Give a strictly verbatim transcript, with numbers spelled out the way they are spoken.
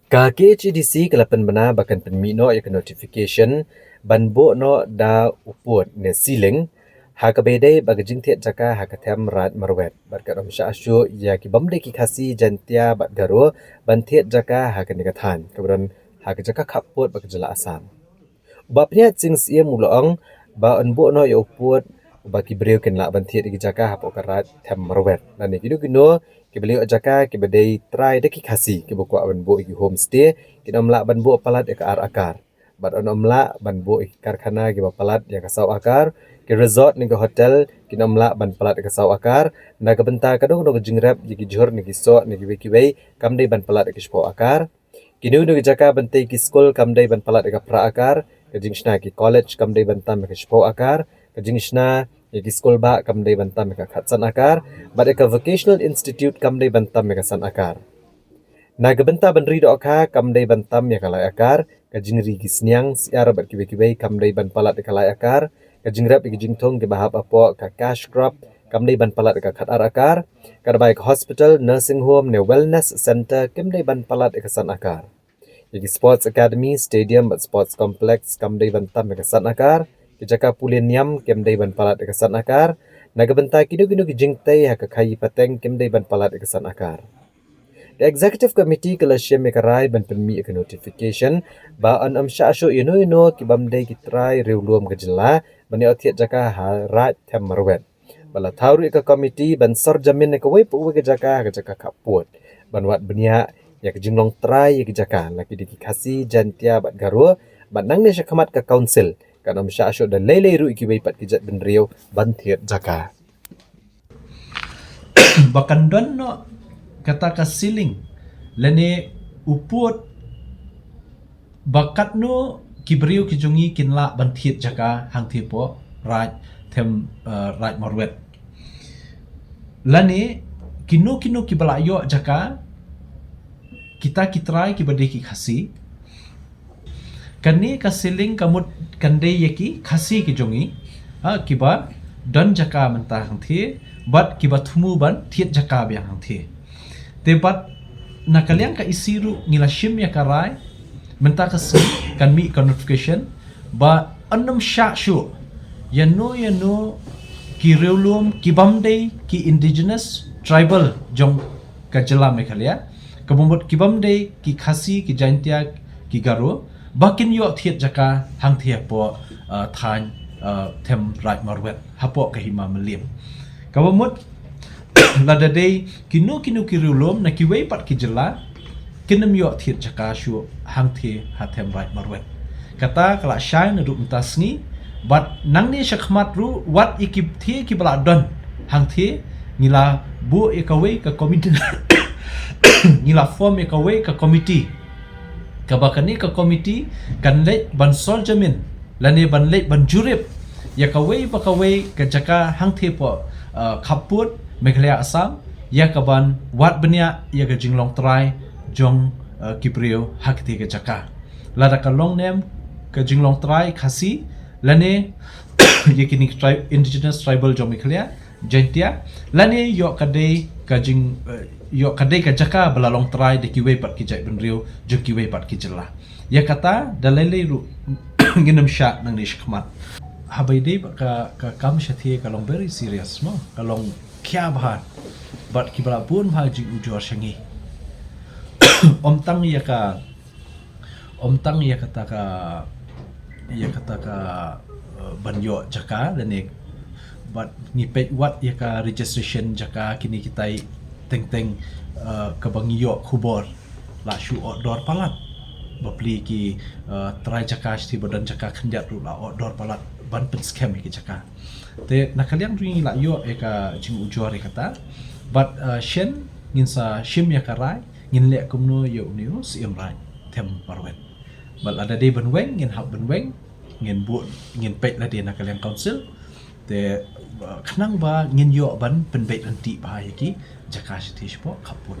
Ka K H A D C ka la pynbna ba kan pynmih noh ïa ka notification ban buh noh da u pud ne ceiling ha kaba ïadei bad ka jingthied jaka ha ka them Raid Marwet bad kan ym shah shuh ïa ki bym dei ki Khasi, Jaiñtia bad Garo ban thied jaka ha kane ka thaiñ kaba don ha ka jaka khappud bad ka jylla Assam. U Bah Pniat Sing Syiem u la ong ba yn buh noh ïa u pud ba ki briew kin lah ban thied ïa ki jaka hapoh ka Raid them Marwet. Lane kino kino kiba la ïoh jaka kiba dei trai da ki Khasi kiba kwah ban buh ïa ki homestay kin ym lah ban buh palat ïa ka ar akar. Bad yn ym lah ban buh ïa ki karkhana kiba palat ïa ka saw akar, ki resort ne ki hotel kin ym lah ban palat ïa ka saw akar. Na ka bynta kano kano ka jingrep ïa ki jhur ne ki soh ne kiwei kiwei kam dei ban palat ïa ka shiphew akar. Kino kino ki jaka ban tei ki skul kam dei ban palat ïa ka phra akar, ka jingshna ki college kam dei ban tam ïa ka shiphew akar, ka jingshna ïa ki skul bah kam dei ban tam ïa ka khatsan akar, bad ïa ka vocational institute kam dei ban tam ïa ka san akar. Na ka bynta ban ri dohkha kam dei ban tam ïa ka lai akar, ka jingri ki sniang, syiar bad kiwei kiwei kam dei ban palat ïa ka lai akar, ka jingrep ïa ki jingthung kiba hap hapoh ka cash crop kam dei ban palat ïa ka khatar akar, katba ïa ka hospital, nursing home ne wellness center kim dei ban palat ïa ka san akar. Ïa ki sports academy, stadium bad sports complex kam dei ban tam ïa ka san akar, ki jaka pule niam kim dei ban palat ïa ka san akar, na ka bynta kino kino ki jingtei ha ka khaïi pateng kim dei ban palat ïa ka san akar. Ka executive committee ka la shim ïa ka rai ban pynmih ïa ka notification ba yn ym shah shuh ïano ïano ki bym dei ki trai riewlum ka jylla ban ïoh thied jaka ha Raid them Marwet. Ba la thaw ruh ïa ka committee ban sor jamin ïa kawei pa kawei ka jaka ha ka jaka khappud ban wad bniah ïa ka jinglong trai ïa ka jaka, la ki dei ki Khasi, Jaiñtia bad Garo, bad nangne shakhmat ka council kan ym shah shuh da lei lei ruh ïa kiwei pat ki jaitbynriew ban thied jaka. Ba kan don noh kata ka ceiling lane u pud ba katno ki briew ki jong ngi kin lah ban thied jaka hangthie hapoh Raid them, eh, Raid Marwet. Lane kino kino kiba la ïoh jaka, kita ki trai kiba dei ki Khasi. Kane ka ceiling ka mut kan dei ïa ki Khasi ki jong ngi, ha, kiba don jaka mynta hangthie bad kiba thmu ban thied jaka biang hangthie. Te bad na ka liang ka E C ruh ngi la shim ïa ka rai mynta ka sngi kan mih ka notification ba yn ym shah shuh ïano ïano ki riewlum ki bym dei ki indigenous tribal jong ka jylla Meghalaya, kaba mut ki bym dei ki Khasi, ki Jaiñtia, ki Garo, ba kin ïoh thied jaka hangthie hapoh, eh, thaiñ, eh, them Raid Marwet hapoh ka Hima Mylliem. Kaba mut lada dei kino kino ki riewlum na kiwei pat ki jylla kin ym ïoh thied jaka shuh hangthie ha them Raid Marwet. Kata ka la shai naduh mynta sngi bad nangne shakhmat ruh wat ïa ki thie kiba la don hangthie ngi la buh ïa kawei ka committee, ngi la form ïa kawei ka committee, kaba kane ka committee kan leit ban sor jamin lane ban leit ban jurip ïa kawei pa kawei ka jaka hangthie hapoh, eh, khappud Meghalaya Assam ïa kaban wad bniah ïa ka jinglong trai jong, eh, ki briew ha kata ka jaka. Lada ka long ne em ka jinglong trai Khasi lane ïa kine ki tri-, indigenous tribal jong Meghalaya, Jaiñtia, lane ïoh ka dei ka jing, eh, ïoh ka dei ka jaka ba la long trai da kiwei pat ki jaitbynriew jong kiwei pat ki jylla. Ïa kata da lei lei ruh ngin ym shah nangne shakhmat. Haba ïadei bad ka, ka kam shathie ka long very serious mo, ka long khia bha bad kiba la bun bha jingujor sha ngi. Ym tang ïa ka, ym tang ïa kata ka, ïa kata ka, eh, ban ïoh jaka lane bad ngi peit wat ïa ka registration jaka kine kitai teng teng, eh, kaba ngi ïoh khubor la shu ot dor palat. Bapli ki, eh, trai jaka shathie ba don jaka khyndiat ruh la ot dor palat ban pynskhem ïa ki jaka. Te na ka liang ruh ngi la ïoh ïa ka jingujor ïa kata. Bad, eh, shen ngin sa shim ïa ka rai, ngin leh kumno ïa une u Syiem Raid them Marwet. Bad lada dei ban weng ngin hap ban weng, ngin buh, ngin peit lade na ka liang council. Te, uh, khnang ba ngin ïoh ban pynbeit ryntih bha ïa ki jaka shathie shapoh khappud.